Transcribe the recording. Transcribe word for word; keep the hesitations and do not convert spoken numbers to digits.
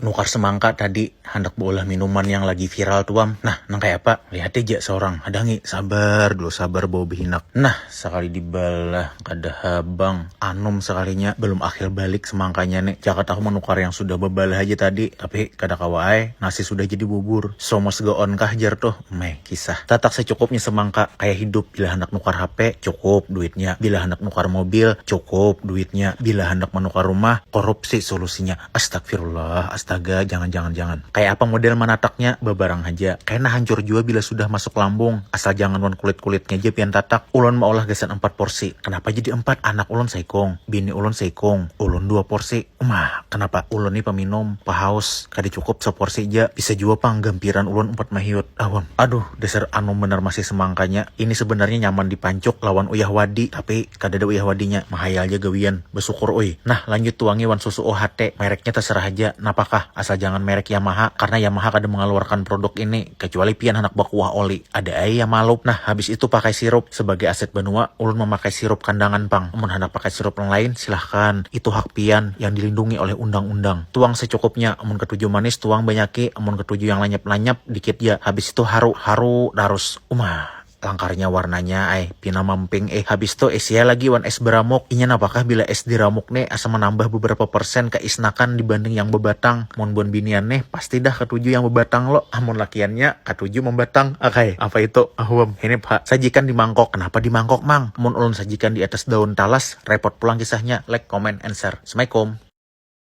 nukar semangka tadi handak baulah minuman yang lagi viral tuam. Nah, nang kaya apa? Lihat aja seorang. Hadangi, sabar dulu, sabar bawa behinak. Nah, sekali dibalah kada habang. Anum sekalinya belum akhir balik semangkanya nih. Jakat aku menukar yang sudah bebalah aja tadi, tapi kada kawa ai. Nasi sudah jadi bubur. Somos gaon kah jar tuh? Meh, kisah. Tatak secukupnya semangka, kayak hidup. Bila hendak nukar H P, cukup duitnya. Bila hendak nukar mobil, cukup duitnya. Bila hendak menukar rumah, korupsi solusinya. Astagfirullah, astaga, jangan, jangan, jangan. Kayak apa model manataknya, bebarang aja. Kena hancur jua bila sudah masuk lambung. Asal jangan wan kulit-kulitnya aja pian tatak. Ulun maulah gasan empat porsi. Kenapa jadi empat? Anak ulun seikung, bini ulun seikung, ulun dua porsi. Mah, kenapa ulun nih peminum, pehaus, kada cukup seporsi aja, bisa jua pang gampiran ulun empat mahiut. Awan, aduh, dasar anum benar masih semangkanya. Ini sebenarnya nyaman dipancuk lawan uyah wadi, tapi kada ada uyah wadinya. Mahayal aja gawian, bersyukur ui. Nah, lanjut tuangi wan susu O H T, mereknya terserah aja, napakah, asal jangan merek Yamaha, karena Yamaha kada mengeluarkan produk ini, kecuali pian hendak bakuah oli. Ada ai Yamalup. Nah, habis itu pakai sirup. Sebagai aset banua, ulun memakai sirup kandangan pang. Amun hendak pakai sirup yang lain, silahkan. Itu hak pian yang dilindungi oleh undang-undang. Tuang secukupnya, amun ketuju manis, tuang banyaki, amun ketuju yang lanyap-lanyap, dikit ja. Habis itu haru, haru tarus. Umah, langkarnya warnanya ai, pina mamping eh. Habis tu es ya lagi wan es beramuk. Inya napakah bila es diramuk nih asa menambah beberapa persen keisnakan dibanding yang bebatang? Mun buan binian nih pasti dah ketuju yang bebatang lo. Amun lakiannya katuju membatang. Oke, apa itu? Ahuam. Ini pak, sajikan di mangkok. Kenapa di mangkok, Mang? Mun ulun sajikan di atas daun talas, repot pulang kisahnya. Like, comment, and share. Assalamualaikum.